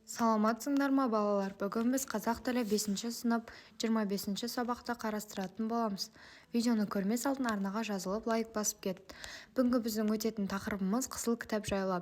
Саламатсыңдар ма, балалар! Бүгін біз қазақ тілі бесінші сынып 25-ші сабақты қарастыратын боламыз. Видеоны көрмес алдын арнаға жазылып, лайк басып кет. Бүгінгі біздің өтетін тақырыбымыз Қызыл кітап жайлы.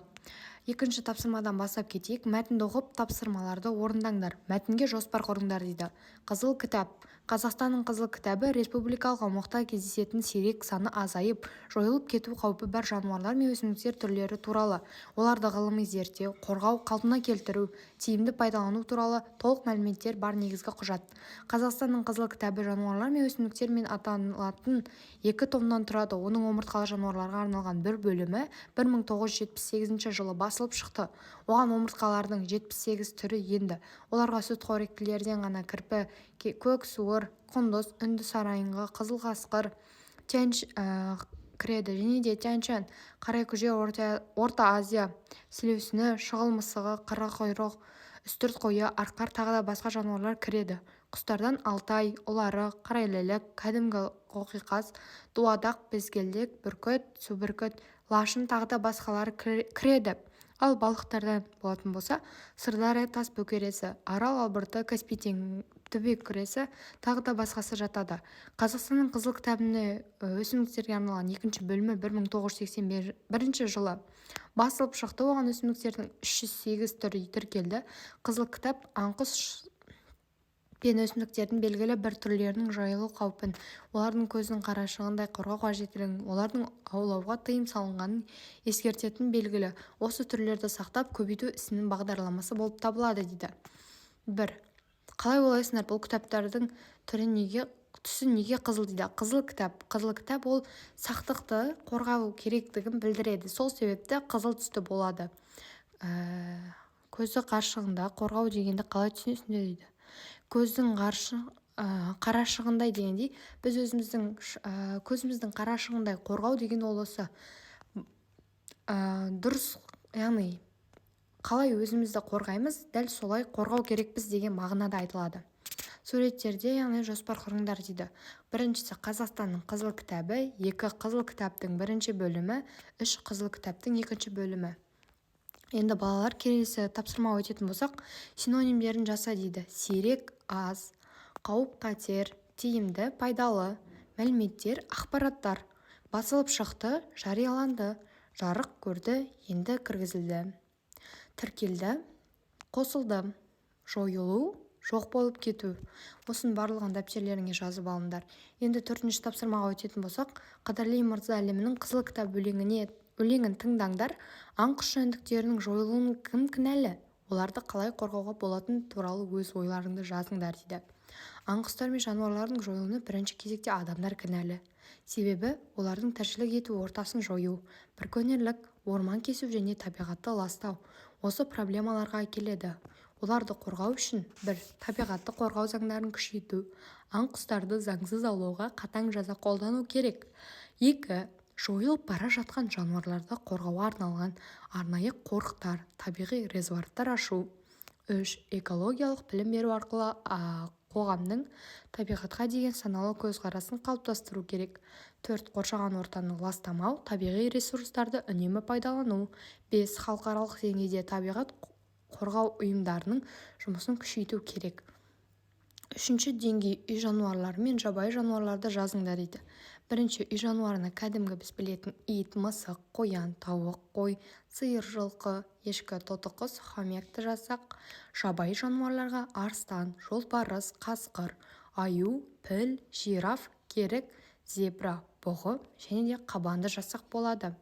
Екінші тапсырмадан бастап кетейік. Мәтінді оқып, тапсырмаларды орындаңдар, мәтінге жоспар құрыңдар дейді. Қызыл кітап. Қазақстанның Қызыл кітабы республикалық аумақта кездесетін сирек, саны азайып, жойылып кету қаупі бар жануарлар мен өсімдіктер түрлері туралы, оларды ғылыми зерттеу, қорғау, қалпына келтіру, тиімді пайдалану туралы толық мәліметтер бар негізгі құжат. Қазақстанның Қызыл кітабы жануарлар мен өсімдіктер мен аталатын екі томнан тұрады. Оның омыртқалы жануарларға арналған бір бөлімі 1978 жылы басылып шықты. Оған омыртқалардың 78 түрі енді. Оларға сүтқоректілерден ғана кірпі, көк суыр, құндыз, үнді сарайыңғы, қызыл қасқыр, кіреді және де Тянь-Шань қаракүже, Орта Азия сілеусіні, шағыл мысығы, қырыққұйрық, үстірт қойы, арқар, тағы да басқа жануарлар кіреді. Құстардан алтай ұлары, қаралелек, кәдімгі қоқиқаз, дуадақ, безгелдек, бүркіт, субүркіт, лашын, тағы да басқалары кіреді. Ал балықтардан болатын болса, Сырдария тас бөктересі, Арал албырты, Каспий түбеккүресі, тағы да басқасы жатады. Қазақстанның Қызыл кітабында өсімдіктерге арналған екінші бөлімі 1981 жылы басылып шықты. Оған өсімдіктердің 308 түрі тіркелді. Қызыл кітап аң-құс пен өсімдіктердің белгілі бір түрлерінің жойылу қаупін, олардың көздің қарашығындай қорғау қажеттілігін, олардың аулауға тыйым салынғанын ескертетін белгілі осы түрлерді сақтап, көбейту ісінің бағдарламасы болып табылады дейді. Бір қалай ойлайсыңдар, бұл кітаптардың түрі неге, түсі неге қызыл дейді? Қызыл кітап. Қызыл кітап ол сақтықты, қорғау керектігін білдіреді. Сол себепті қызыл түсті болады. Көзі қаршығында қорғау дегенді қалай түсінесіңдер дейді. Көздің қарашығындай дегендей, біз өзіміздің көзіміздің қарашығындай қорғау деген ол осы дұрыс, яғни қалай өзімізді қорғаймыз, дәл солай қорғау керекпіз деген мағынада айтылады. Суреттерде, яғни жоспар құрыңдар дейді. Біріншісі – Қазақстанның Қызыл кітабы, екі – Қызыл кітаптың бірінші бөлімі, үш – Қызыл кітаптың екінші бөлімі. Енді, балалар, келесі тапсырма өтетін болсақ, синонимдерін жаса дейді. Сирек, аз, қауіп-қатер, тиімді, пайдалы, мәліметтер, ақпараттар, басылып шықты, жарияланды, жарық көрді, енді, кіргізілді, тіркелді, қосылды, жойылу, жоқ болып кету. Осының барлығын дәптерлеріңе жазып алыңдар. Енді төртінші тапсырмаға өтетін болсақ, Қыдырәли Мырзалиннің «Қызыл кітап» өлеңін тыңдаңдар. Аң-құс, жәндіктерінің жойылуына кім кінәлі, оларды қалай қорғауға болатыны туралы өз ойларыңды жазыңдар дейді. Аң-құстар мен жануарлардың жойылуына бірінші кезекте адамдар кінәлі. Себебі олардың тіршілік ету ортасын жою, браконьерлік, орман кесу және табиғатты ластау осы проблемаларға әкеледі. Оларды қорғау үшін: бір, табиғатты қорғау заңдарын күшейту, аң-құстарды заңсыз аулауға қатаң жаза қолдану керек. Екі, жойылып бара жатқан жануарларды қорғауға арналған арнайы қорықтар, табиғи резерваттар ашу. Үш, экологиялық білім беру арқылы қоғамның табиғатқа деген саналы көзқарасын қалыптастыру керек. Төрт, қоршаған ортаны ластамау, табиғи ресурстарды үнемі пайдалану. Бес, халықаралық деңгейде табиғат қорғау ұйымдарының жұмысын күшейту керек. Үшінші деңгей: үй жануарлары мен жабайы жануарларды жазыңдар дейді. Бірінші үй жануарына кәдімгі біз білетін ит, мысық, қоян, тауық, қой, сиыр, жылқы, ешкі, тотықұс, хомякты жазсақ, жабайы жануарларға арыстан, жолбарыс, қасқыр, аю, піл, жираф, керік, зебра, бұғы және де қабанды жазсақ болады.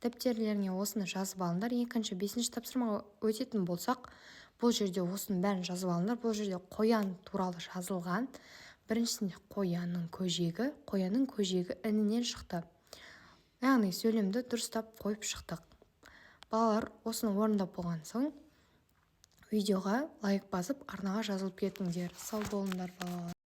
Дәптерлеріңе осыны жазып алыңдар. Екінші, бесінші тапсырмаға өтетін болсақ, бұл жерде осының бәрін жазып алыңдар. Бұл жерде қоян туралы жазылған. Біріншісінде қоянның көжегі інінен шықты, яғни сөйлемді дұрыстап қойып шықтық. Балалар, осыны орындап болған соң, видеоға лайк басып, арнаға жазылып кетіңдер. Сау болыңдар, балалар!